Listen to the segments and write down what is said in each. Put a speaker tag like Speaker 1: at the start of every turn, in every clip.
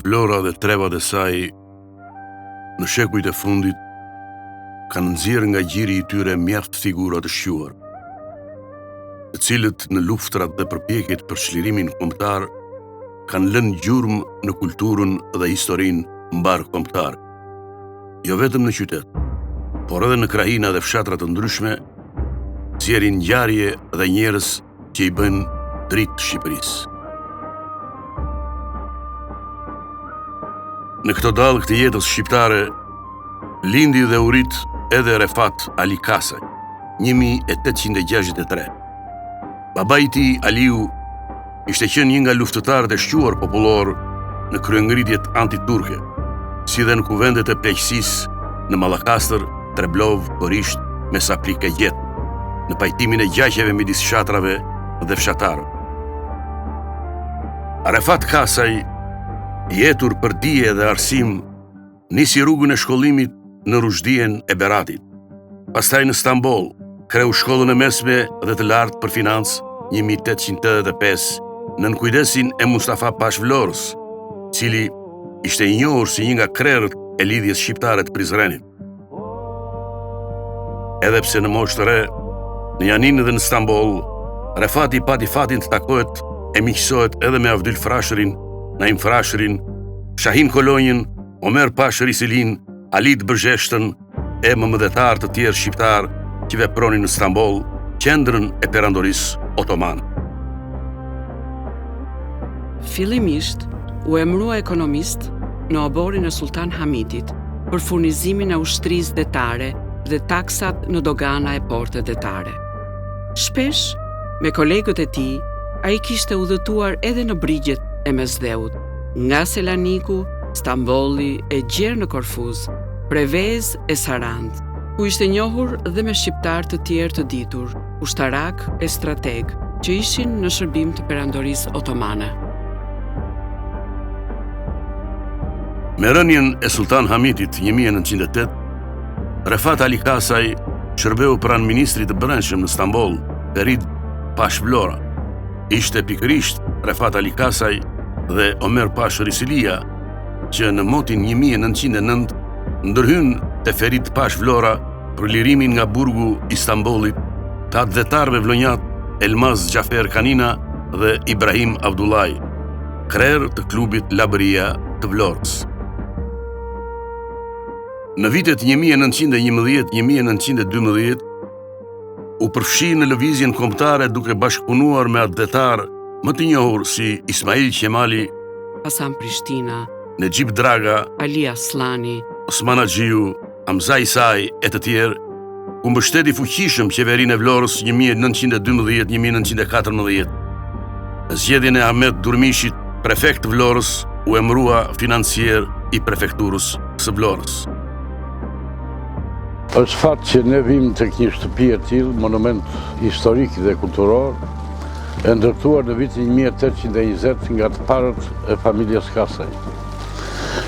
Speaker 1: Vlora dhe trevat e saj në shekujt e fundit kanë nxjerrë nga gjiri i tyre mjaft figura të shquara, të cilët në luftrat dhe përpjekjet për çlirimin kombëtar kanë lënë gjurmë në kulturën dhe historinë mbarëkombëtare. Jo vetëm në qytet, por edhe në krahina dhe fshatra të ndryshme, nxjerrin ngjarje dhe njerëz që i bëjnë dritë Shqipërisë. Në këto dallgë të jetës shqiptare, lindi dhe u rrit edhe Refat Ali Kasaj, 1863. Babai i tij, Aliu, ishte qenë një nga luftëtarët e shquar popullorë në kryengritjet antiturke, si dhe në kuvendet e pleqësisë në Mallakastër, Treblovë, Korishtë, Mesaplik e gjetkë, në pajtimin e gjaqeve midis fshatrave dhe fshatarëve. Refat Kasaj, i etur për dije dhe arsim, nisi rrugën e shkollimit në Ruzhdijen e Beratit. Pastaj në Stamboll, kreu shkollën e mesme dhe të lartë për financë 1885, nën kujdesin e Mustafa Pashë Vlorës, i cili ishte i njohur si një nga krerët e Lidhjes Shqiptare të Prizrenit. Edhe pse në moshë të re, në Janinë dhe në Stamboll, Refati pati fatin të takohet e miqësohet edhe me Avdyl Frashërin, Naim Frashërin, Shahin Kolonjën, Omer Pashë Risilinë, Halit Bërzheshtën e mëmëdhetarë të tjerë shqiptarë që vepronin në Stamboll, qendrën e perandorisë otomane.
Speaker 2: Fillimisht u emërua ekonomist në oborrin e Sulltan Hamitit për furnizimin e ushtrisë detare dhe taksat në dogana e porte detare. Shpesh, me kolegët e tij, ai kishte udhëtuar edhe në brigjet e Mesdheut, nga Selaniku, Stambolli e gjer në Korfuz, Prevezë e Sarandë, ku ishte njohur dhe me shqiptarë të tjerë të ditur, ushtarakë e strategë, që ishin në shërbim të Perandorisë Otomane.
Speaker 1: Me rënien e Sulltan Hamitit 1908, Refat Ali Kasaj shërbeu pranë ministrit të Brendshëm në Stamboll, Ferid Pashë Vlora. Ishte pikërisht Refat Ali Kasaj dhe Omer Pashë Risilia që në motin 1909 ndërhynë te Ferid Pashë Vlora për lirimin nga burgu i Stambollit të atdhetarëve vlonjatë Elmaz Xhafer Kanina dhe Ibrahim Avdullaj, krerë të klubit Labëria të Vlorës. Në vitet 1911-1912 u përfshi në lëvizjen kombëtare duke bashkëpunuar me atdhetarë më të njohur si Ismail Qemali,
Speaker 2: Hasan Prishtina,
Speaker 1: Nexhip Draga,
Speaker 2: Ali Asllani,
Speaker 1: Osman Haxhiu, Hamza Isai e të tjerë, ku mbështeti fuqishëm qeverinë e Vlorës 1912-1914. Në zgjedhjen e Ahmet Durmishit, prefekt të Vlorës, u emërua financier i prefekturës së Vlorës.
Speaker 3: Është fat që ne vijmë tek një shtëpi e tillë, monument historik dhe kulturor, e ndërtuar në vitin 1820 nga të parët e familjes Kasaj.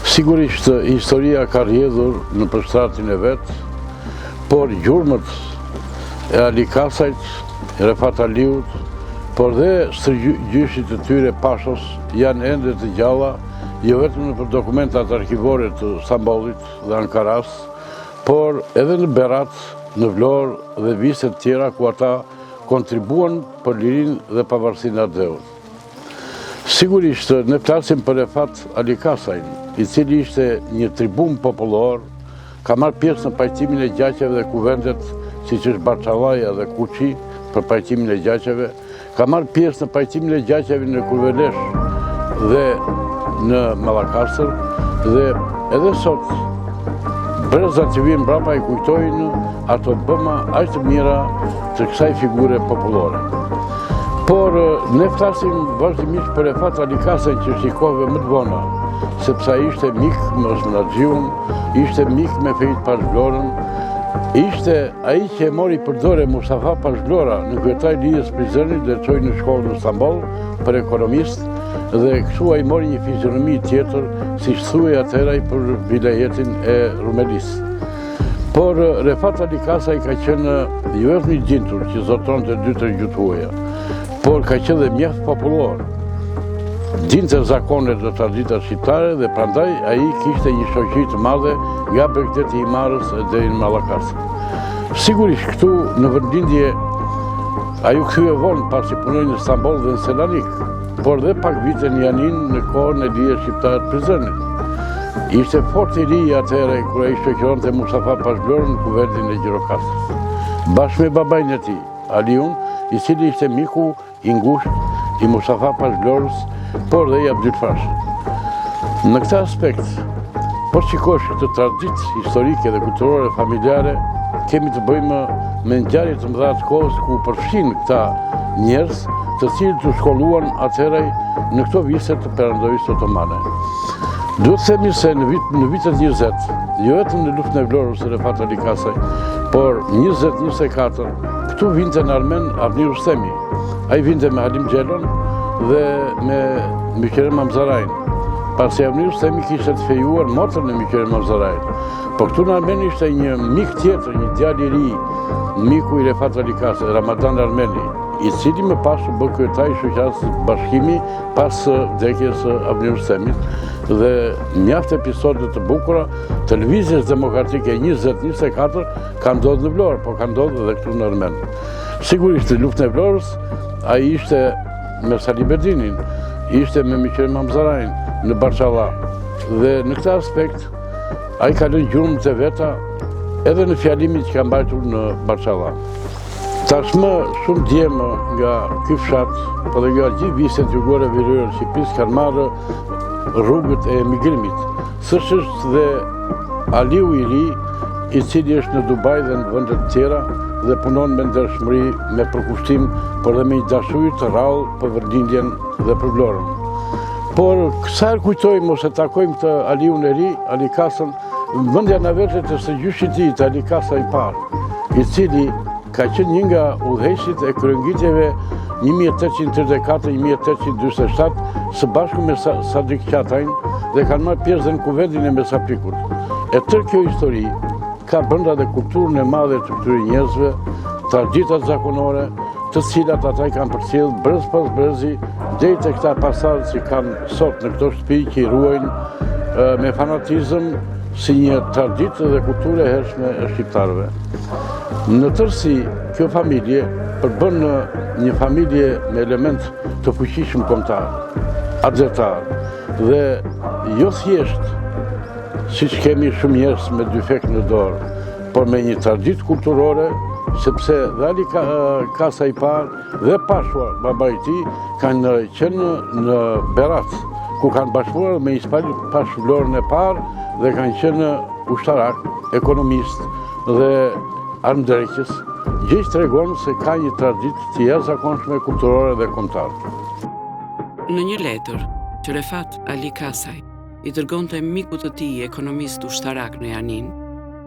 Speaker 3: Sigurisht, historia ka rrjedhur në përshtratin e vet, por gjurmët e Ali Kasajt, Refat Aliut, por dhe stërgjyshit të tyre Pashos janë ende të gjalla, jo vetëm nëpër dokumentat arkivore të Stambollit dhe Ankaras, por edhe në Berat, në Vlorë dhe vise të tjera ku ata kontribuan për lirinë dhe pavarësinë e atdheut. Sigurisht, ne flasim për Refat Ali Kasajn, i cili ishte një tribun popullor, ka marrë pjesë në pajtimin e gjaqeve dhe kuvendet, siç është Barçallaja dhe Kuçi, për pajtimin e gjaqeve, ka marrë pjesë në pajtimin e gjaqeve në Kurvelesh dhe në Mallakastër, dhe edhe sot, brezat që vijnë mbrapa i kujtojnë ato bëma aq të mira të kësaj figure popullore. Por ne flasim vazhdimisht për Refat Ali Kasajn që është i kohëve më të vona, sepse ai ishte mik me Osman Haxhiun, ishte mik me Ferit Pashë Vlorën, ishte ai që e mori për dore Mustafa Pashë Vlora nënkryetar i Lidhjes Prizrenit dhe e çoi në shkollë në Stamboll për ekonomist dhe kështu ai mori një fizionomi tjetër, siç thuhej atëherë për vilajetin e Rumelisë. Por Refat Ali Kasaj ka qenë jo vetëm i dintur që zotëronte dy tre gjuhë të huaja, por ka qenë dhe mjaft popullor. Dinte zakonet dhe traditat shqiptare dhe prandaj ai kishte një shoqëri të madhe nga bregdeti i Himarës e deri në Mallakastër. Sigurisht këtu në vendlindje ai u kthye vonë pasi punoi në Stamboll dhe në Selanik, por dhe pak vite në Janinë në kohën e Lidhjes Shqiptare të Prizrenit. Ishte fort i ri atëherë kur ai shoqëronte Mustafa Pashë Vlorën në kuvendin e Gjirokastrës. Bashkë me babain e tij, Aliun, i cili ishte miku i ngushtë i Mustafa Pashë Vlorës, por dhe i Abdyl Frashërit. Në këtë aspekt, po të shikosh këtë traditë historike dhe kulturore familjare, kemi të bëjmë me ngjarje të mëdha të kohës ku përfshinë këta njerëz, të cilët u shkolluan atëherë në këto vise të Perandorisë Otomane. Duhet të themi se në, vit, në vitet 20, jo vetëm në luftën e Vlorës së Refat Ali Kasaj, por 20-24, Këtu vinte në Armen Avni Rustemi. Ai vinte me Halim Xhelon dhe me Myqerem Hamzarajn. Pasi Avni Rustemi kishte të fejuar motrën e Myqerem Hamzarajt. Po këtu në Armen ishte një mik tjetër, një djalë i ri, miku i Refat Ali Kasajt, Ramadan Armeni, i cili më pas u bë kryetar i shoqatës Bashkimi pas vdekjes së Avni Rustemit dhe mjaft episode të bukura të lëvizjes demokratike 20-24 Ka ndodhur në Vlorë, po ka ndodhur edhe këtu në Armen. Sigurisht, në luftën e Vlorës, ai ishte me Sali Bedinin, ishte me Myqerem Hamzarajn në Barçalla. Dhe në këtë aspekt, ai ka lënë gjurmët e veta edhe në fjalimin që ka mbajtur në Barçalla. Tashmë shumë djem nga ky fshat, po dhe nga gjithë viset jugore veriore të Shqipërisë kanë marrë rrugët e emigrimit. Siç është dhe Aliu i ri, i cili është në Dubai dhe në vende të tjera dhe punon me ndershmëri, me përkushtim, por dhe me një dashuri të rrallë për vendlindjen dhe për Vlorën. Por, sa herë kujtojmë ose takojmë këtë Aliun e ri, Ali Kasën, mendja na vete te stërgjyshi i tij, te Ali Kasa i parë, i cili Ka qenë një nga udhëheqësit e kryengritjeve 1834-1847 së bashku me Sadik Qatajn dhe kanë marrë pjesë dhe në kuvendin e Mesaplikut. E tërë kjo histori ka brenda dhe kulturën e madhe të këtyre njerëzve, traditat zakonore, të cilat ata i kanë përcjellë brez pas brezi deri te këta pasardhës që kanë sot në këto shtëpi që i ruajnë me fanatizëm si një traditë dhe kulturë e hershme e shqiptarëve. Në tërësi, kjo familje përbën një familje me element të fuqishëm kombëtar, atdhetar, dhe jo thjesht siç kemi shumë njerëz me dyfek në dorë, por me një traditë kulturore, sepse dhe Ali Kasa i parë dhe Pashua, babai i tij, kanë qenë në Berat, ku kanë bashkëpunuar me Ismail Pashë Vlorën e parë dhe kanë qenë ushtarakë, ekonomistë, dhe armëdreqës, gjë që tregon se ka një traditë të jashtëzakonshme kulturore dhe kombëtare.
Speaker 2: Në një letër që Refat Ali Kasaj i dërgonte mikut të tij ekonomist ushtarak në Janinë,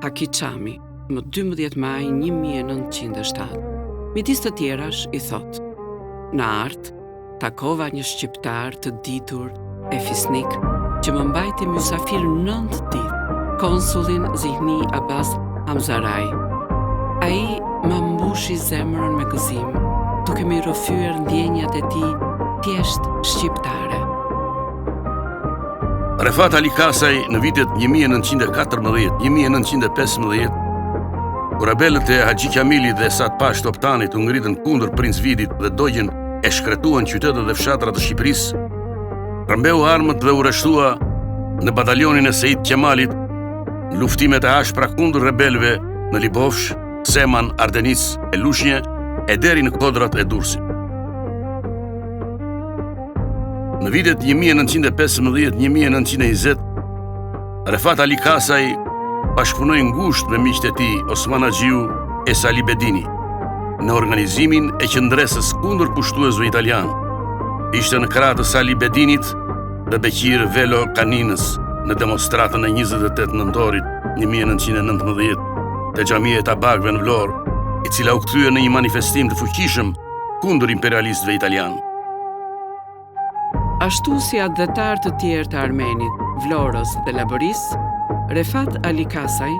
Speaker 2: Haki Çami, më 12 maj 1907, midis të tjerash i thotë: Në Artë Takova një shqiptar të ditur e fisnik që më mbajti mysafir 9 ditë, konsullin Zihni Abas Hamzaraj. Ai ma mbushi zemrën me gëzim, duke m'i rrëfyer ndjenjat e tij thjesht shqiptare.
Speaker 1: Refat Ali Kasaj në vitet 1914-1915, kur rebelët e Haxhi Qamilit dhe Esat Pashë Toptanit u ngritën kundër Princ Vidit dhe dogjën e shkretuan qytetet dhe fshatrat të Shqipërisë, rrëmbeu armët dhe u rreshtua në batalionin e Seit Qemalit në luftimet e ashpra kundër rebelëve në Libofshë, Seman, Ardenicë e Lushnje e deri në kodrat e Durrësit. Në vitet 1915-1920, Refat Ali Kasaj bashkëpunoi ngushtë me miqtë e tij Osman Haxhiu e Sali Bedini në organizimin e qëndresës kundër pushtuesve italianë. Ishte në krah të Sali Bedinit dhe Beqir Velo Kaninës në demonstratën e 28 nëntorit 1919 te xhamia e Tabakëve në Vlorë, e cila u kthye në një manifestim të fuqishëm kundër imperialistëve italianë.
Speaker 2: Ashtu si atdhetarë të tjerë të Armenit, Vlorës dhe Labërisë, Refat Ali Kasaj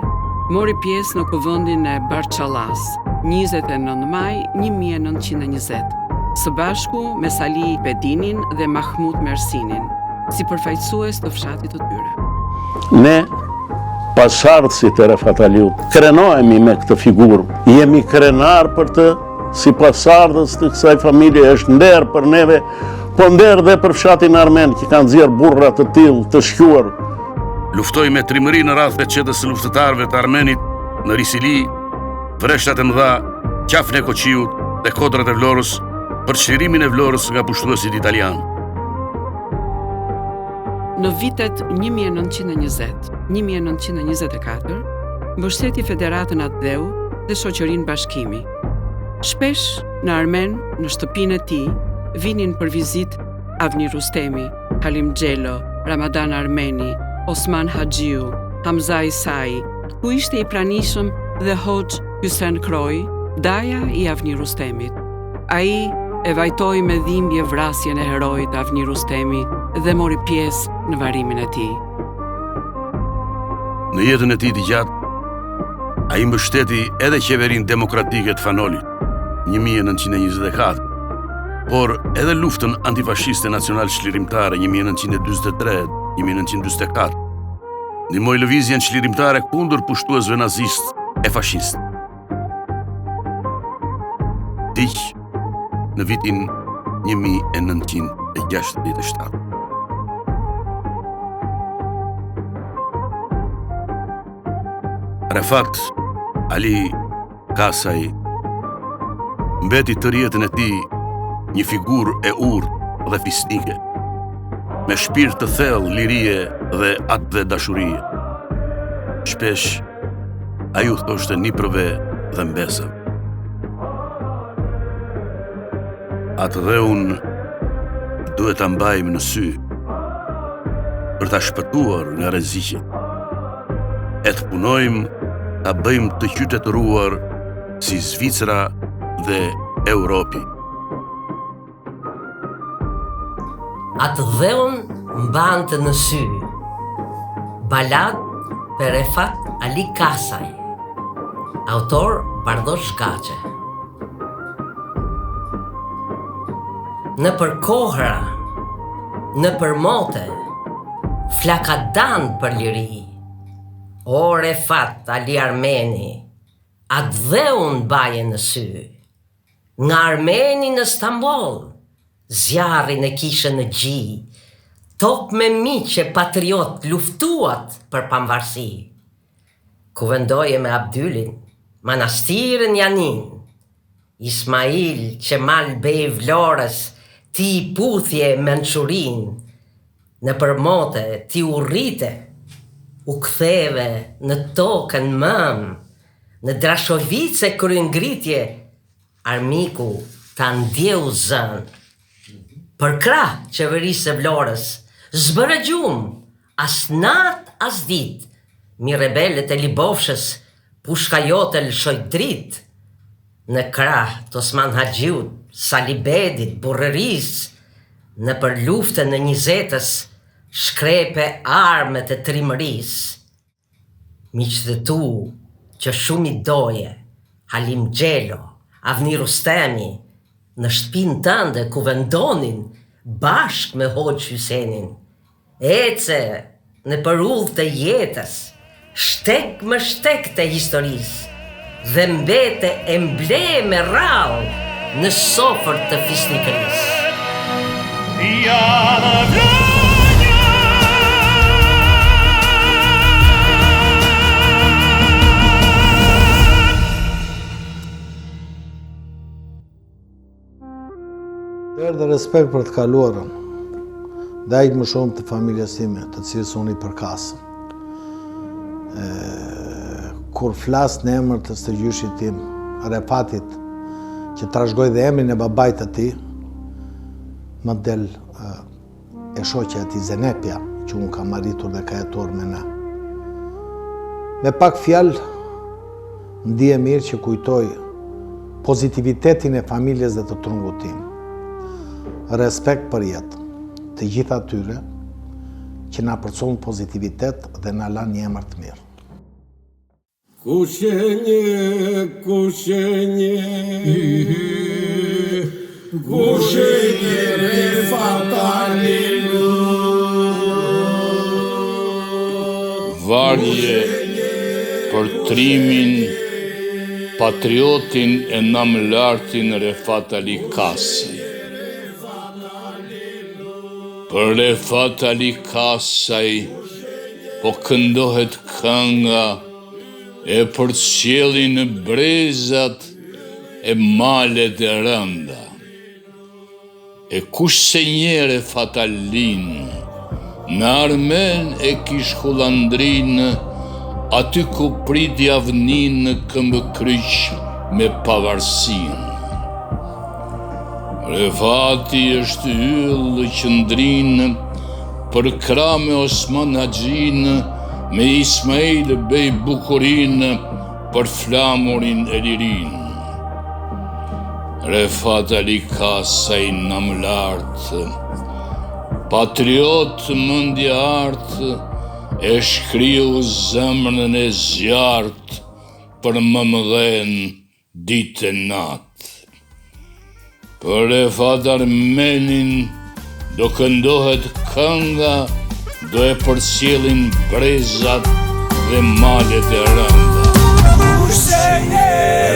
Speaker 2: mori pjesë në kuvendin e Barçallasë, 29 maj 1920. së bashku me Sali Bedinin dhe Mahmut Mersinin, si përfaqësues të fshatit të
Speaker 4: tyre. Ne, pasardhësit e Refat Aliut, krenohemi me këtë figurë, jemi krenarë për të, si pasardhës të kësaj familje, është nder për neve, po nder dhe për fshatin Armen, që kanë nxjerrë burra të tillë, të shquar.
Speaker 1: Luftoi me trimëri në radhët e çetës së luftëtarëve të Armenit në Risili, Vreshtat e Mëdha, Qafën e Koçiut dhe Kodrat e Vlorës për çlirimin e Vlorës nga pushtuesit italianë.
Speaker 2: Në vitet 1920-1924, mbështeti Federatën Atdheu dhe Shoqërinë Bashkimi. Shpesh në Armen, në shtëpinë e tij, vinin për vizitë Avni Rustemi, Halim Xhelo, Ramadan Armeni, Osman Haxhiu, Hamza Isai, ku ishte i pranishëm dhe Hoxhë Hysen Kroi, daja i Avni Rustemit. Ai e vajtoi me dhimbje vrasjen e heroit Avni Rustemi dhe mori pjesë në varrimin e tij.
Speaker 1: Në jetën e tij të gjatë, ai mbështeti edhe qeverinë demokratike të Fan Nolit, 1924, por edhe luftën antifashiste nacional-çlirimtare 1943-1944. Ndihmoi lëvizjen çlirimtare kundër pushtuesve nazistë e fashistë. Vdiq në vitin 1967. Refat Ali Kasaj mbeti tërë jetën e tij një figurë e urtë dhe fisnike, me shpirt të thellë lirie dhe atdhedashurie. Shpesh, ai u thoshte nipërve dhe mbesave. Atdheun duhet ta mbajmë në sy për ta shpëtuar nga rreziqet. E të punojmë ta bëjmë të qytetëruar si Zvicra dhe Europi.
Speaker 5: Atdheun mbante në sy. Baladë për Refat Ali Kasaj. Autor Bardhosh Gaçe. Nëpër kohra, nëpër mote, flakadan për liri. O Refat Ali Armeni, atdheun mbaje në sy. Nga Armeni në Stamboll, zjarrin e kishe në gji, tok me miq e patriotë luftuat për pamvarësi. Kuvendoje me Abdylin, Manastir e Janinë, Ismail Qemal Bej Vlorës ti i puthje mençurinë, nëpër mote ti u rrite, u ktheve në tokën mëmë, në Drashovicë e kryengritje Armiku ta ndjeu zënë. Përkrah qeverisë së Vlorës, s'bëre gjumë, as natë as ditë, mi rebelët e Libofshës, pushka jote lëshoi dritë. Në krah të Osman Haxhiut, Sali Bedit, burrërisë, nëpër luftën e njëzetës, shkrepe armët e trimërisë. Miqtë e tu që shumë i doje, Halim Xhelo, Avni Rustemi, në shtëpinë tënde kuvendonin bashkë me Hoxhë Hysenin. Ece nëpër udhë të jetës, shteg më shteg të historisë dhe mbete emblemë e rrallë në sofër të fisnikërisë.
Speaker 3: Nder dhe respekt për të kaluarën dhe aq më shumë të familjes time, të cilës unë i përkas. E, kur flas në emër të stërgjyshit tim, Refatit, që trashëgoi dhe emrin e babait të tij, më del e shoqja e tij Zenepja, që unë kam arritur dhe ka jetuar me ne. Me pak fjalë, ndihem mirë që kujtoj pozitivitetin e familjes dhe të trungut tim. Respekt për jetë, të gjithë atyre që na përcollën pozitivitet dhe na lanë një emër të mirë.
Speaker 6: Kush e njeh, kush e njeh. Kush e njeh Refat Alinë?
Speaker 7: Vargje për trimin, patriotin e namlartin Refat Ali Kasaj. Për Refat Ali Kasaj po këndohet kënga e përcjellin brezat e malet e rënda. E kush s'e njeh Refat Alinë, në Armen e kish hullandrinë, aty ku priti avninë këmbëkryq me pavarësinë. Refati është yll që ndrin, përkrah me Osman Haxhinë, me Ismail Bej Bukurinë, për flamurin e lirinë. Refat Ali Kasaj namlartë, patriot mendjeartë, e shkriu zemrën e zjarrtë për mëmëdhenë ditë e natë. Për Refat Armenin do këndohet kënga, do e përcjellin brezat dhe malet e rënda.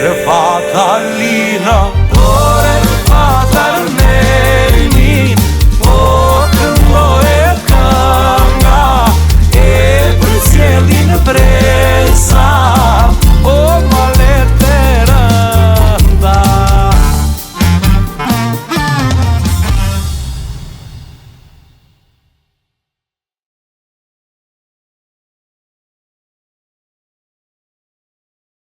Speaker 6: Refat Alinë?